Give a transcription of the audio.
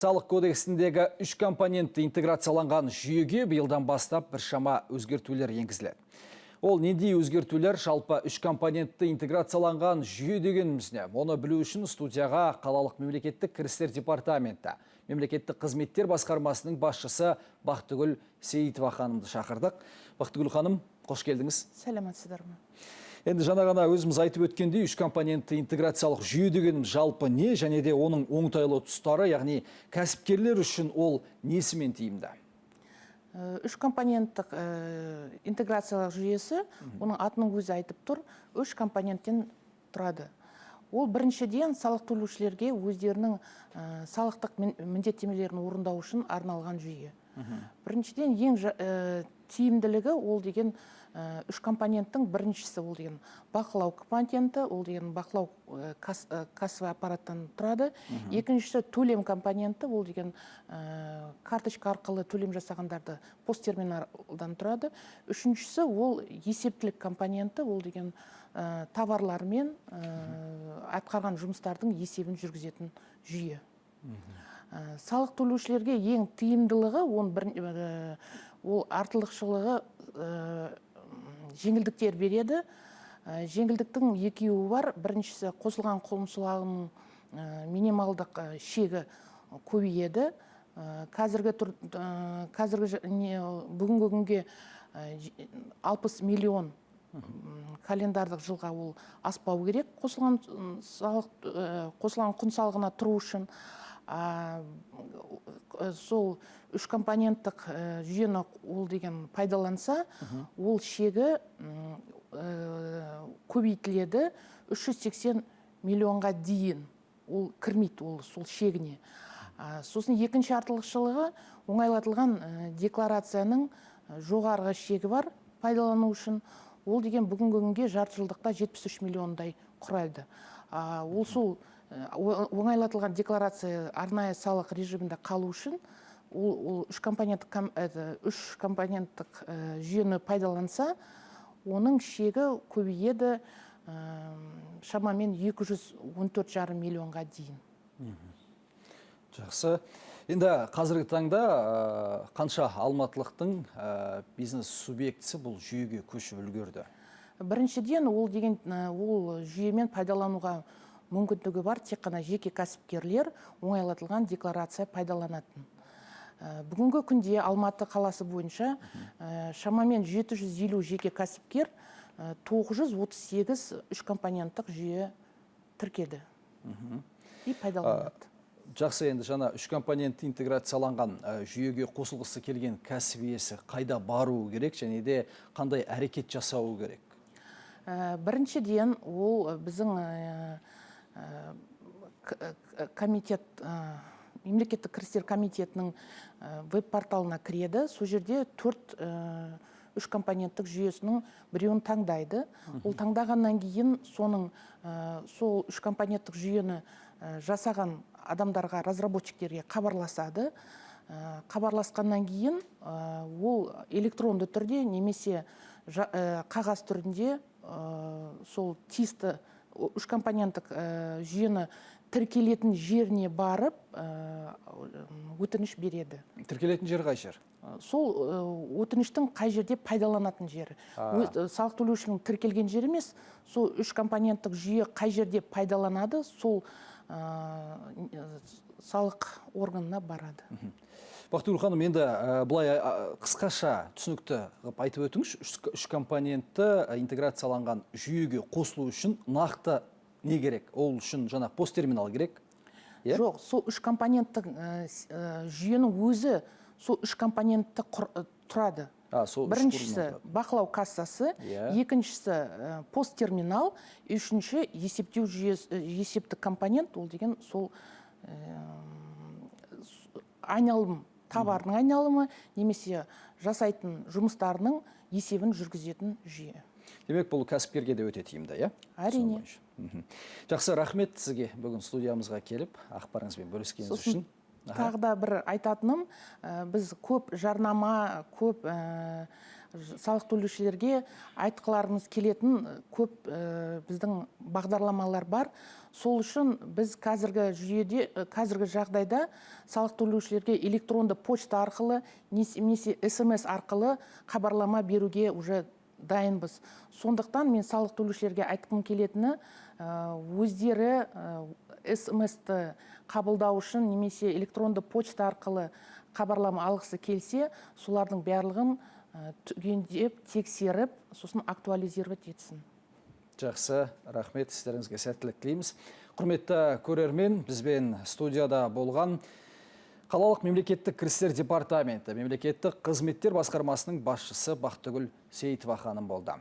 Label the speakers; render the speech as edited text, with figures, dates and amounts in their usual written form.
Speaker 1: Салық кодексіндегі үш компонентті интеграцияланған жүйеге биылдан бастап біршама өзгертулер енгізіледі. Ол нендей өзгертулер? Жалпы үш компонентті интеграцияланған жүйе дегеніміз не? Оны білу үшін студияға қалалық мемлекеттік кірістер департаменті, мемлекеттік қызметтер басқармасының басшысы Бақтыгүл Сейітова ханымды шақырдық. Бақтыгүл ханым, қош келдіңіз.
Speaker 2: Сәлеметсіздер ме?
Speaker 1: Енді жаңа ғана өзіміз айтып өткендей, үш компонентті интеграциялық жүйе дегеніміз жалпы не және де оның оңтайлы тұстары, яғни кәсіпкерлер үшін ол несімен тиімді?
Speaker 2: Үш компоненттік интеграциялық жүйесі, оның атының өзі айтып тұр, үш компоненттен тұрады. Ол біріншіден салық төлеушілерге өздерінің салықтық міндеттемелерін орындау үшін арналған жүйе. Біріншіден, ең тиімділігі ол деген үш компоненттің біріншісі ол деген бақылау компоненті, ол деген бақылау кассовый аппараттан тұрады. Екіншісі төлем компоненті, ол деген карточка арқылы төлем жасағандарды посттерминалдан тұрады. Үшіншісі ол есептілік компоненті, ол деген товарлармен атқарған жұмыстардың есебін жүргізетін жүйе. Салық төлеушілерге ең тиімділігі оның бір, ол артықшылығы жеңілдіктер береді. Жеңілдіктің екеуі бар. Біріншісі қосылған құн салығының минималдық шегі көбейеді. Қазіргі тұр, қазіргі не, бүгінгі күнге 60 миллион календарлық жылға ол аспау керек қосылған салық, қосылған құн салығына тұру үшін. Сол үш компоненттік жүйені ол деген пайдаланса, ол шегі көбейтіледі 380 миллионға дейін, ол кірмейді ол сол шегіне. Сосын екінші артықшылығы оңайлатылған декларацияның жоғарғы шегі бар пайдалану үшін. Ол деген бүгінгі күнге жарты жылдықта 73 миллиондай құрайды. Ол сол оңайлатылған декларация арнайы салық режимінде қалу үшін ол үш компоненттік это, үш компоненттік жүйені пайдаланса, оның шегі көбейеді, шамамен 214,5 миллионға дейін.
Speaker 1: Жақсы. Енді қазіргі таңда қанша алматылықтың бизнес субъектісі бұл жүйеге көшіп үлгерді?
Speaker 2: Біріншіден, ол деген ол жүйемен пайдалануға мүмкіндігі бар тек қана жеке кәсіпкерлер оңайлатылған декларация пайдаланатын. Бүгінгі күнде Алматы қаласы бойынша шамамен 750 жеке кәсіпкер 938 үш компоненттік жүйе тіркеді и пайдаланады.
Speaker 1: Жақсы, енді жаңа үш компонентті интеграцияланған жүйеге қосылғысы келген кәсіп иесі қайда баруы керек және де қандай әрекет жасауы керек?
Speaker 2: Біріншіден, ол біздің комитет, мемлекеттік кірістер комитетінің веб порталына кіреді. Сол жерде төрт үш компоненттік жүйесінің біреуін таңдайды. Ол таңдағаннан кейін соның сол үш компоненттік жүйені жасаған адамдарға, разработчиктерге хабарласады. Хабарласқаннан кейін ол электронды түрде немесе қағаз түрінде сол тиісті үш компоненттік жүйені тіркелетін жеріне барып өтініш береді.
Speaker 1: Тіркелетін жер қай жер?
Speaker 2: Сол өтініштің қай жерде пайдаланатын жері. Салық төлеушінің тіркелген жері емес, сол үш компоненттік жүйе қай жерде пайдаланады, сол салық органына барады.
Speaker 1: Бақтыгүл ханым, енді былай қысқаша түсінікті қылып айтып өтіңізші, үш компонентті интеграцияланған жүйеге қосылу үшін нақты не керек? Ол үшін жаңа посттерминал керек? Иә?
Speaker 2: Жоқ, сол үш компоненттік жүйенің өзі сол үш компонентті тұрады.
Speaker 1: А, сол үш
Speaker 2: Біріншісі
Speaker 1: құрылымнан тұрады.
Speaker 2: Бақылау кассасы, екіншісі посттерминал, үшінші есептеу жүйесі, есептік компонент, ол деген сол айналым, товардың айналымы немесе жасайтын жұмыстарының есебін жүргізетін жүйе.
Speaker 1: Демек, бұл кәсіпкерге де өте тиімді, иә?
Speaker 2: Әрине.
Speaker 1: Сол бойынша. Жақсы, рахмет сізге бүгін студиямызға келіп, ақпарыңызбен бөліскеніңіз
Speaker 2: Сосын
Speaker 1: үшін.
Speaker 2: Тағы да бір айтатыным, біз көп жарнама, көп Салық төлеушілерге айтқыларымыз келетін көп біздің бағдарламалар бар. Сол үшін біз қазіргі жүйеде, қазіргі жағдайда салық төлеушілерге электронды почта арқылы немесе СМС арқылы хабарлама беруге уже дайынбыз. Сондықтан мен салық төлеушілерге айтқым келетіні, өздері СМС-ті қабылдау үшін немесе электронды почта арқылы хабарлама алғысы келсе, солардың барлығын түгендеп, тексеріп, сосын актуализировать етсін.
Speaker 1: Жақсы, рахмет, істеріңізге сәттілік тілейміз. Құрметті көрермен, бізбен студияда болған қалалық мемлекеттік кірістер департаменті мемлекеттік қызметтер басқармасының басшысы Бақтыгүл Сейітова ханым болды.